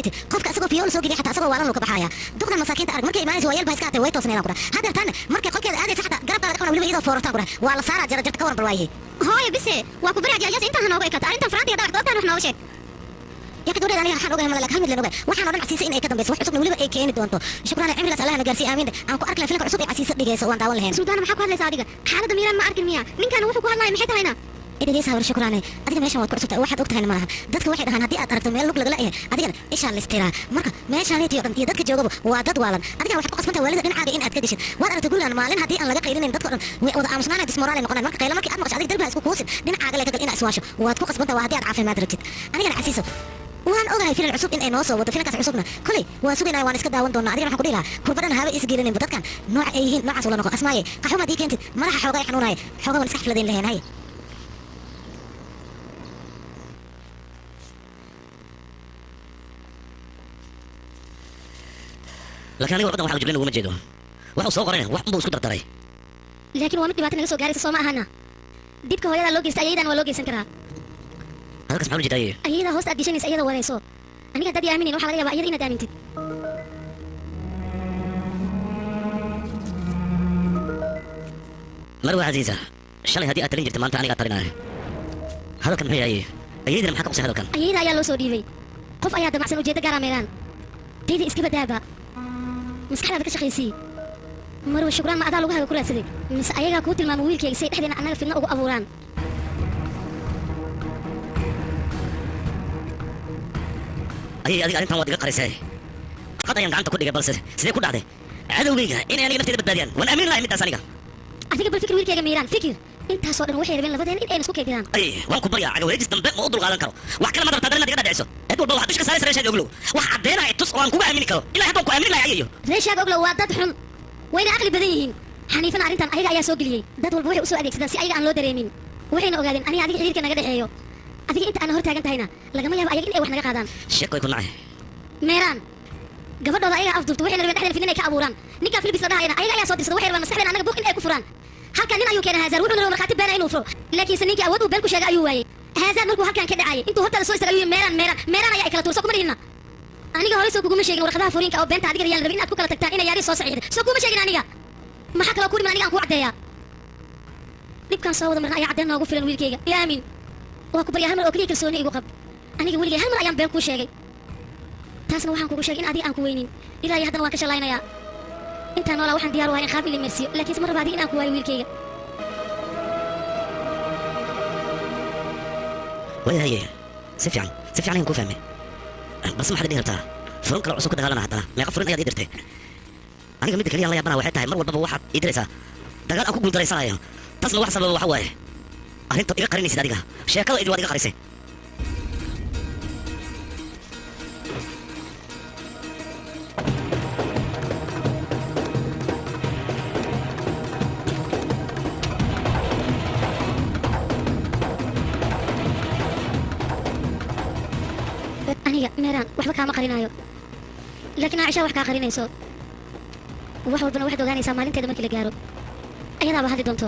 Meeshaanayti qofka asagoo fiyool soo geliya, xataa asagoo waalan luu ka baxaaya. Duqdan masaakiinta arag, markay imaanaysa waa yeel baa iska atay, way toosneedaan kudha. Haddeertaan markay qolkeeda aadaysa, xataa garabkaa laga qabana, weliba iyadoo foorartaan kudha, waa la saaraa jara jarta. Ka waran bal waayahay? Hooyo, bise waa ku baryaa, jaajaas intaan ha nooga ekaato arrintan. Faraantiga haddaa wax ka ogtaan, wax nooga sheeg. Yaa gabadheeda, aniga waxaan ogahay malak, hal mid leen ogahay. Waxaan oo dhan Casiise in ay ka dambayso, wax cusubna weliba ay keeni doonto. Shukraan, cimrigaas Allah na gaarsiiyo, aamiin. Aan ku arki lahayn filimka cusub ee Casiise dhigayso, waan daawan lahayn. Suldaana, maxaa ku hadlaysaa adiga? Xaaladda Miiraan ma arkin miya? Ninkan wuxuu ku hadlaya maxay tahayna? Idhegeysa habar Shukraane, adiga meeshan waad ku cusubtahay, waxaad og tahayna malahan. Dadka waxay dhahaan haddii aad aragto meel lug lagala yahay, adigana ishaa listiraa. Marka meeshaanetiyo dhan iyo dadka joogaba waa dad waalan. Adigana waxaad ku qasbantahay waalida dhinacaaga in aad ka geshid. Waad aragtay gurigan maalin haddii aan laga qaylinayn, dadka o dhan way wada aamusnaanay, dismoraal ay noqonaan. Marka qaylo markii aad maqasho, adiga darbiha isku kuusin, dhinacaaga le ka gal. Inaa iswaasho waad ku qasbantahay, waa haddii aad caafimaad rabtid. Anigana Casiiso waan ogahay filan cusub in ay noo soo wado. Filankaas cusubna koley waan sugaynaya, waan iska daawan doonaa. Adigana waxaan ku dhihi lahaa, kurbadhan haba isgelinin. Dadkan nooca ay yihiin noocaas ula noqo. Asmaaye, qaxwo maad ii keentid? Madaxa xoogaa ay xanuunaya, xoogaa waan iska xafladayn lahayn. Haye. Laakiin aniga warqadan waxa jiblin uguma jeedo. Wax uu soo qorayna wax unbuu isku dardaray. Laakiin waa mid dhibaato naga soo gaaraysa, soo ma ahana? Dibka hooyadaa loo geysta, ayadan waa loo geysan karaa. Hadalkaas maxaa ula jeedaa? Ayadaa hoosta aad geshanaysa, ayada warayso. Aniga haddaad i aaminin, waxaa laga yaabaa ayada inaad aamintid. Marwa Casiisa, shalay haddii aad talin jirta, maanta anigaa talinaya. Hadalkan muxuu yahay? Ayaydana maxaa ka qusay hadalkan? Ayada ayaa loo soo dhiibay. Qof ayaa damacsan ujeeddo gaara. Meelaan tayda iska badaaba, maskaxdaada ka shaqaysii. Marwa Shukraan, ma adaa lagu haga ku raadsaday mise ayagaa kuu tilmaamay wiilkayga si ay dhexdeena annaga fidno ugu abuuraan? Ayay, adiga arrintan waad iga qarisay. Qad ayaan gacanta ku dhigay, balse sidee ku dhacday cadowgayga inay aniga nafteyda badbaadiyaan? Waan aamin lahay middaas aniga. Adiga bal fikir, wiilkayga Miiraan, fikir. Intaasoo dhan waxay rabeen labadeen in ayna isku kaydiraan. Ay, waan ku baryaa, cagawareejis dambe ma u dulqaadan karo. Wax kale maad rabtaa inaad iga dhadhiciso. Cid walba waxaad dusha ka saaraysa reeshaada Oglow. Wax caddeynaya tus oo aan kuga aamini karo. Ilaa hadda waan ku aamini lahay, ayayo. Reeshaaga Oglow waa dad xun, wayna aqli badan yihiin. Xaniifana arrintan ayaga ayaa soo geliyey. Dad walba waxay u soo adeegsadaan si ayaga aan loo dareemin. Waxayna ogaadeen aniga adiga xiriirka naga dhexeeyo. Adiga inta aan hor taagan tahayna lagama yaabo ayaga in ay wax naga qaadaan. Sheekoy ku nacay. Meeraan gabadhooda ayagaa afduubta. Waxayna rabeen dhexdeena fidna inay ka abuuraan. Ninkaa Filibis la dhahayana ayaga ayaa soo dirsada. Waxay rabaan maskaxdeena annaga buuq in ay ku furaan. Halkan nin ayuu keenay Hazaar, wuxuuna rabay markhaati beena inuu furo, laakiinse ninkii awood uu been ku sheegay ayuu waayey. Hazaar markuu halkan ka dhacayay, intuu hortaada soo istaagay ayuu yidhi, "Meeraan, Meeraan, Meeraan ayaa ay kala tuurso." Kuma dhihina aniga hore soo kuguma sheegin warqadaha furiinka oo beenta adiga yaan rabin inaad ku kala tagtaan inay yaari soo saxiixday? Soo kuma sheegin aniga? Maxaa kaloo ku dhiman aniga aan kuu caddeeyaa? Dhibkaan soo wada marna ayaa caddeen noogu filan. Wiilkayga, yaa aamin, waa ku baryaa, hal mar oo keliya kalsooni igu qab. Aniga weligay hal mar ayaan been kuu sheegay, taasna waxaan kugu sheegay in adiga aan ku weynin. Ilaa iyo haddana waan ka shalaynayaa. Intaan noolaa waxaan diyaar u ahay in qaab in la marsiiyo, laakiinse ma raba adiga inaan ku waayo, wiilkayga. Waayahaye, si fiican, si fiican ayaan kuu fahmay, balse maxaad dhihi rabtaa? Furin kale cusub ka dagaalana haddana? Meeqa furin ayaad ii dirtay aniga? Midda keliya aan la yaabana waxay tahay, mar walbaba waxaad ii diraysaa dagaal aan ku guuldaraysanayo. Taasna wax sababa waxa waaye arrintaad iga qarinaysid. Adiga sheekada idin waad iga qarisay. Aniga Meeraan waxba kaama qarinaayo, laakiin Caaisha wax kaa qarinayso. Wax walbana waxaad ogaanaysaa maalinteeda markii la gaaro, ayadaaba hadli doonto.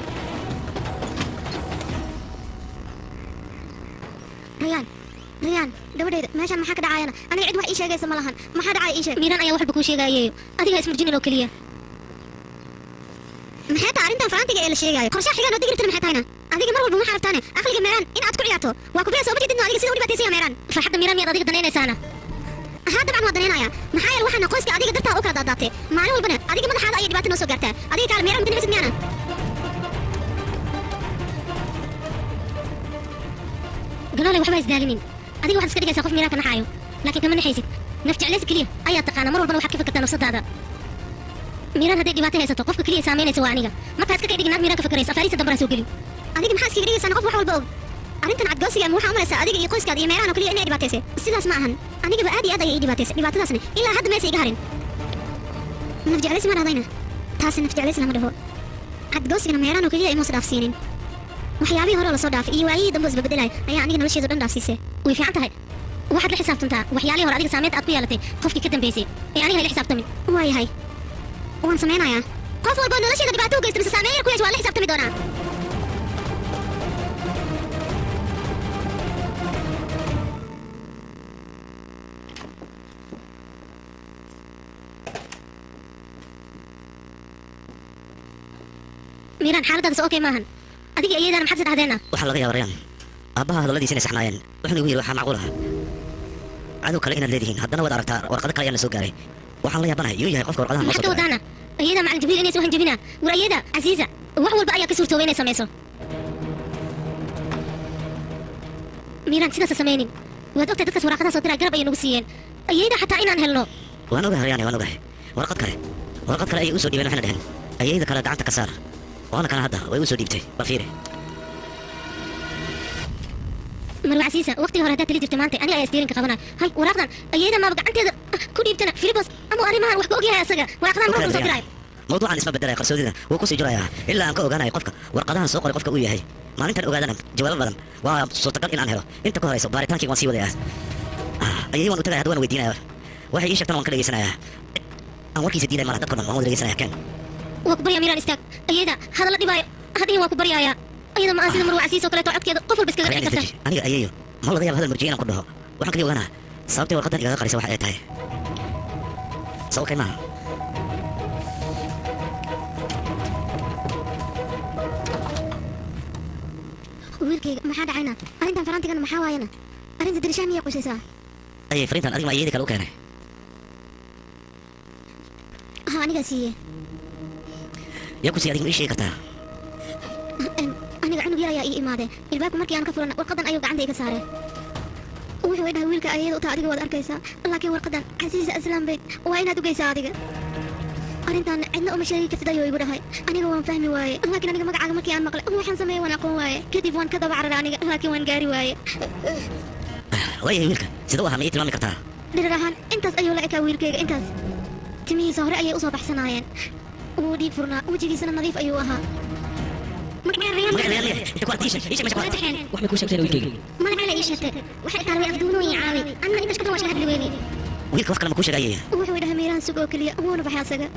Rayaan, Rayaan, gabadhayda, meeshaan maxaa ka dhacayana? Aniga cid wax ii sheegaysa ma lahan. Maxaa dhacaya? Ii sheeg. Miiraan ayaa wax walba kuu sheegayayo, adiga ismurjinin oo keliya. Maxay tahay arrintan farantiga ee la sheegayo? Qorshaha xigaan oo digirtana maxay tahayna? Adiga mar walba waxaa rabtaane aqliga Meeraan in aad ku ciyaarto. Waa ku biya, soo ma jeedidno adiga sida u dhibaataysan yahay Meeraan? Farxadda Miiraan miyaad adiga danaynaysaana? Haa, dabcan waa danaynaya. Maxaa yeele waxaana qoyska adiga dartaa u kala daadaatay. Maalin walbana adiga madaxaada ayay dhibaato noo soo gaartaa. Adiga kaale Meeraan midnaysid miyaana? Galoolay, waxba isdaalinin. Adiga waxaad iska dhigaysaa qof Miiraan ka naxaayo, laakiin kama naxaysid. Naf jeclaysi keliya ayaa taqaana. Mar walbana waxaad ka fikirtaa nafsadaada. Miiraan hadday dhibaato haysato, qofka keliya saamaynaysa waa aniga. Markaa iska kay dhigin naag Miiraan ka fikiraysa, afaariista dambana soo gelin. Adiga maxaa iskaga dhigaysaa qof wax walba og? Arrintan cadgoosiga ama waxaa u malaysaa adiga iyo qoyskaada iyo Meerahan oo keliya inay dhibaataysay. Sidaas ma ahan. Anigaba aad iyo aad ayay ii dhibaataysay. Dhibaatadaasna ilaa hadda meesa iga harin. Naf jeclaysi ma dhahdayna? Taasi naf jeclaysi lama dhaho. Cadgoosigana Meeraan oo keliya imuusa dhaafsiinin. Waxyaabihii hore oo lasoo dhaafay iyo waayihii dambe oo isbabedelayo ayaa aniga nolosheedu dhan dhaafsiisay. Way fiican tahay. Waxaad la xisaabtantaa waxyaalihii hore adiga saameynta aad ku yeelatay qofkii ka dambeysay ee aniga hayla xisaabtamin. Waayahay, waan samaynayaa. Qof walba oo nolosheeda dhibaato u geysta mise saameyn yar ku yeesha waan la xisaabtami doonaa. Miiraan, xaaladaada soo okay maahan. Adiga iyadana maxaad is dhahdeena? Waxaa laga yaaba, Rayaan, aabbaha hadalladiisa inay saxnaayeen. Wuxuuna igu yidhi waxaa macquul ah cadow kale inaad leedihiin. Haddana waad aragtaa, warqado kale ayaa na soo gaaray. Waxaan la yaabanahay yuu yahay qofka warqadaha noo Maxaad soo ka diray. wadaana? Iyada macalin Jibriil inay soo hanjabina? War iyada Casiisa wax walba ayaa ka suurtoobay inay samayso. Miiraan, sidaasa samaynin. Waad ogtahay dadkaas waraaqadaha soo diraa garab ayay nagu siiyeen ayayda xataa inaan helno. Waan ogahay, Rayaane, waan ogahay. Warqad kale ayay u soo dhiibeen, waxayna dhaheen ayayda kale gacanta ka saar. Waana kana hadda way u soo dhiibtay, bal fiiri. Marwa Casiisa, waqtiga hore haddaad tali jirtay, maanta aniga ayaa steering-ka qabanaya. Hay, waraaqdan ayayda maaba gacanteeda ku dhiibtana? Filibos ama arrimahan wax ka ogyahay asaga, waraaqdahan mar walba soo diraayo. Mawduucan isma bedelaya, qarsoodida wuu kusii jirayaa ilaa aan ka ogaanayo qofka warqadahan soo qoray qofka uu yahay. Maalintan ogaadana jawaabo badan waa suurtagal in aan helo. Inta ka horeyso baaritaankii waan sii wadayaa. Ayay waan u tagaya hadda, waan weydiinaya. Waxay ii sheegtana waan ka dhegeysanayaa. Aan warkiisa diiday malaha, dadka dhan waan wada dhegeysanaya. Keen. Waa ku baryaa, Miiraan, istaag. Ayayda hadalla dhibaayo hadhihin, waa ku baryaaya. Ayada ma aha sida Marwa Casiis oo kaleeto codkeeda qof walba iskaga Rayaan, dhici karta. istaji. Aniga ayeeyo ma laga yaaba hadal murjiye inaan ku dhaho. Waxaan kaliya ogaanaa sababtay warqadan igaga qarisa waxa ay tahay. Sababkay maaha. Wiilkayga, maxaa dhacayna? Arrintan farantigan maxaa waayana? Arrinta dirishaan miyay qusaysaa? Ayay, fariintan adiga ma ayeeyadii kale u keenay? Ha, anigaa siiye. Yaa ku siiyey? Adiga ma ii sheegi kartaa? Aniga cunug yar ayaa ii imaadee. Ilbaabka markii aan ka furan, warqadan ayuu gacanta iga saaray. Wuxuu i dhahay, wiilka ayada u taha adiga waad arkaysaa, laakiin warqadan Casiisa Aslaambeyd waa inaad u geysaa. Adiga arrintan cidna uma sheegi kartid, ayuu igu dhahay. Aniga waan fahmi waaye, laakiin aniga magacaaga markii aan maqlay, waxaan sameeyey waan aqoon waaye. Kadib waan ka daba cararay aniga, laakiin waan gaari waaye. Waayahay, wiilka sida u ahaa ma ii tilmaami kartaa? Dhirir ahaan intaas ayuu la ekaa wiilkayga, intaas. Timihiisa hore ayay usoo baxsanaayeen, wuu dhiig furnaa, wejigiisana nadiif ayuu ahaa. Magaca Rayaan, magaca inta ku aragtay, ii sheeg meesha ku aragtay. Wax may kuu sheegteen wiilkayga? Magaca la ii sheegtay, waxay tahay way afduunooyin caawi anna intaas ka waa hadli weyni. Wiilka wax kale ma kuu sheegay, ayeeya? Wuxuu idhahay, Miiraan sug oo keliya. Wuuna baxay asaga.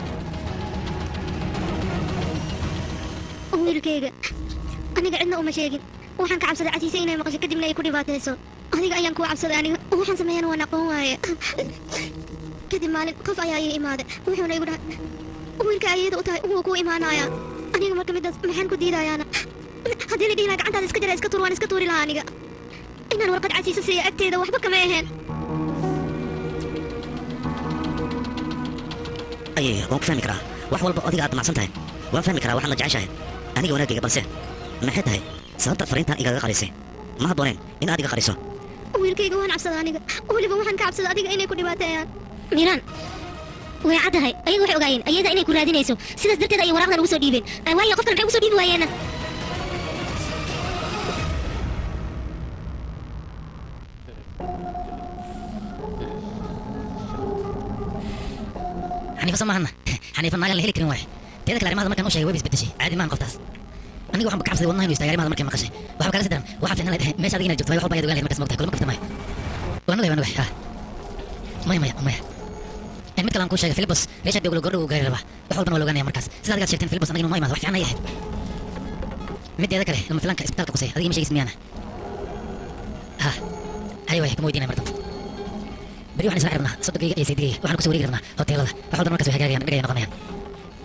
Wiilkayga, aniga cidna uma sheegin. Waxaan ka cabsaday Casiise inay maqasho, kadibna ay ku dhibaatayso. Adiga ayaan kuu cabsaday. Aniga waxaan sameeyana waan aqoon waaye. Kadib maalin qof ayaa ii imaaday, wuxuuna igu dhahay, wiilka ayada u tahay wuu kuu imaanayaa. Aniga marka midaas maxaan ku diidayaana? Haddii la dhihi lahaa gacantaada iska jara, iska tuur, waan iska tuuri lahaa. Aniga inaan warqad Casiise siiya agteeda waxba kama aheen. Ayeeya, waan ku fahmi karaa wax walba adiga aad damacsan tahay. Waan fahmi karaa waxaad la jeceshahay aniga wanaagayga, balse maxay tahay sababtaad fariintan igaga qarisay? Ma habbooneen in aad iga qariso. Wiilkayga, waan cabsaday aniga. Weliba waxaan ka cabsaday adiga inay ku dhibaateeyaan. Miiraan, way caddahay, ayaga waxay ogaayeen ayada inay ku raadinayso. Sidaas darteed ayay waraaqdan ugu soo dhiibeen. Waayo, qofkan maxay ugu soo dhiibi waayeena? Xaniifa soo maahana? Xaniifa naagan la heli karin waaye. Teeda kale, arrimahada markaan u sheegay way isbedeshay. Caadi maahan qoftaas. Aniga waxaan ka cabsaday wadnaha inuu istaaga arrimahada markay maqashay. Waxba kaaga sii daran, waxaa fiicnaan lahayd meesha adiga inaad joogto, waayo wax walba ayaad ogaan lahayd markaas. Moogtahay, kulama kaftamaayo. Waan ogahay, waan ogahay. Ha, maya, maya, maya. In mid kale aan kuu sheegay, Philibos reesha dowla gordhow uu gaari rabaa. Wax walbana waa la ogaanaya markaas. Sida adigaad sheegteen, Philibos anaga inuu noo imaado wax fiican ay ahayd. Mideeda kale, lama filaanka isbitaalka qusay adiga ima sheegaysid miyaana? Ha, hay, waay, kuma weydiinaya mar dambe. Beri waxaan isla rabnaa sodogayga iyo saydigayga. Waxaan kusoo wareegi rabnaa hoteelada. Wax walba markaas way hagaagayaan, dhigaya noqonayaan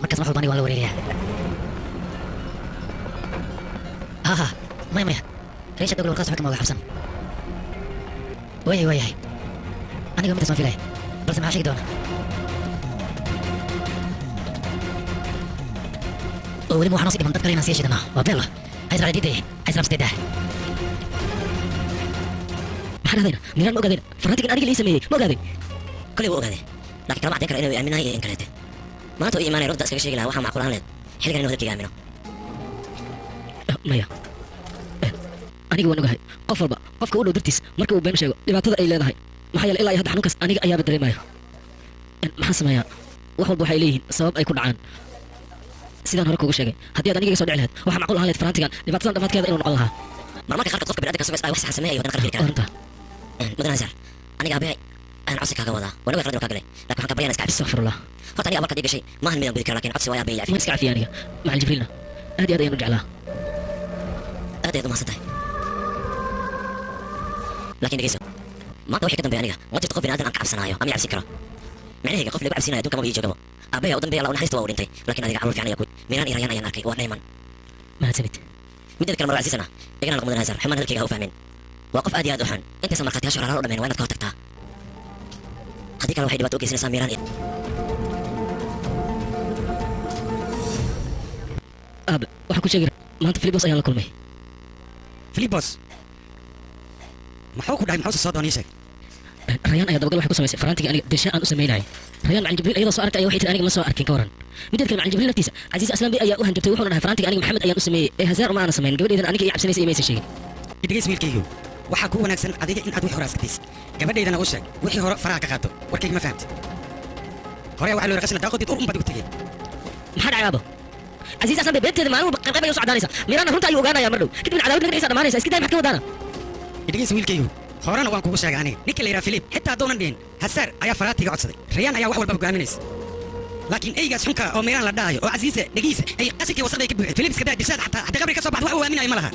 markaas. Wax walba aniga waan la wareegayaa. Ha ha, maya, maya, reesha dowla warqaas waxba kama oga xabsan. Waayahay, waayahay, aniga midaas waan filaya, balse maxaa sheegi doona? Oo weliba waxaa noo sii dhiman dad kale inaan sii shidano. Waa beelo haysraacay diidaya haysraamsteedaa. Maxaa dhahdayna? Miiraan, ma ogaadeen faraantigan aniga lii sameeyey? Ma ogaadeen? Kolay wuu ogaaday, laakiin kalama caddayn karo inuu aaminahay iyo in kaleete. Maanta uu imaanaya runta iskaga sheegi lahaa. Waxaa macquul ahaan leed xilligan inuu hadalkayga aamino. Maya. Aniga waan ogahay qof walba qofka u dhow dartiis marka uu been u sheego dhibaatada ay leedahay. Maxaa yeelay, ilaa iyo hadda xanuunkaas aniga ayaaba dareemaya. Maxaan sameeyaa? Wax walba waxay leeyihiin sabab ay ku dhacaan. Sidaan hore kuugu sheegay, haddii aad aniga iga soo dhici lahayd, waxaa macquul ahaan lahayd faraantigan dhibaatadan dhammaadkeeda inuu noqon lahaa. Marmarka qaarkood qofka bini'aadamka sugaysa ay wax saxan sameeya iyo haddana qalad geli karaa. Runta. Mudan Hazar, aniga aabbahay ayaan codsi kaaga wadaa. Waan ogahay qalad inuu kaa galay, laakiin waxaan ka baryaa inaad iska cafiso. Astaqfirullah. Horta aniga abalkaad ii gashay maahan midaan gudi kara, laakiin codsi waay, aabbahay Ma cafi. iska cafiya aniga. Macalin Jibriilna aad iyo aad ayaan u jeclaa. Aad ayaad u mahadsan tahay, laakiin dhegeyso, maanta wixii ka dambeeya aniga ma jirto qof bini'aadan aan ka cabsanaayo ama i cabsin karo. Micnahayga, qof lagu cabsinayo adduunka maba ii joogabo. Aabbahay u dambeeya, Allah u naxariista, waa uu dhintay, laakiin adiga caruur fiican ayaa ku Miiraan iyo Rayaan ayaan arkay, waa dhayman. Mahadsanid. Mideeda kale, marwa Casiisana igana noqon mudan Hazaar. Xumaan hadalkayga ha u fahmin. Waa qof aad iyo aad u xun. Intaysan markhaatiyaasha hore halaal u dhammayn waa inaad ka hortagtaa. Haddii kale, waxay dhibaato u geysanaysaa Miiraan iyo Aabe, waxaan ku sheegi maanta Filibos ayaan la kulmay. Filibos maxuu ku dhahay? Muxuuse soo doonay? Sheeg. Rayaan ayaa dabagal waxay ku samaysay faraantigii aniga Dirshaa aan u samaynayay. Rayaan Macalin Jibriil iyadoo soo aragtay ayaa waxay tiri, "Aniga ma soo arkin." Ka waran? Mideed kale, Macalin Jibriil naftiisa Casiis Aslaan Bey ayaa u hanjabtay, wuxuuna dhahay, "Faraantiga aniga Maxamed ayaan u sameeyey ee Hazaar uma aanan samayn." Gabadhaydan aniga ii cabsanaysa imaysan sheegin. Dhegeys, wiilkaygu, waxaa kuu wanaagsan adiga in aad wixii hore askataysid. Gabadhaydana u sheeg wixii hore faraha ka qaato. Warkayga ma fahamtid? Hore waxaa loo qashina daaqodid ur unbaad ugu tegey. Maxaa dhacay, aabo? Casiis Aslaan Bey beenteeda maalin walba qayb qayb ayay u socdaanaysa. Miiraanna runta ayuu ogaanayaa mar dhow, kadibna cadaawad naga dhexaysa dhamaanaysa. Iska day, maxaad ka wadaana? Dhegeys, wiilkaygu, horena waan kugu sheegay aniga. Ninka la yidhaha Filip xitaa haddoonan dhihin Hasaar ayaa faraatiga codsaday, Rayaan ayaa wax walbaba go'aaminaysa. Laakiin eygaas xunka oo Miiraan la dhahayo oo Casiise dhegiisa ay qashinkii wasaqday ka buuxay, Filip iska daa, Dirshaad xataa haddii qabri ka soo baxdo wax uu aaminayo ma laha.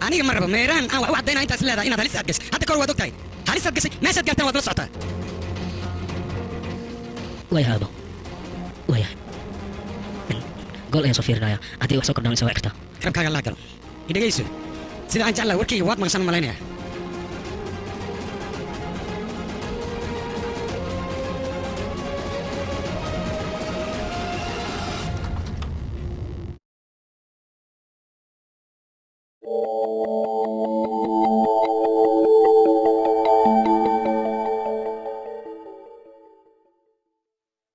Aniga ma rabo Meeraan aan wax u caddaynaa intaas leedahay inaad halis aad gashay. Hadda kahor waad og tahay halis aad gashay, meeshaad gaartana waad la socotaa. Waayahay, aabo, waayahay. Gool ayaan soo fiirinaya. Haddii wax soo kordhaan, soo wici kartaa. Garabkaaga Allah galo. Idhegayso, sida aan jeclahay warkayga waad maqashaan u malaynaya.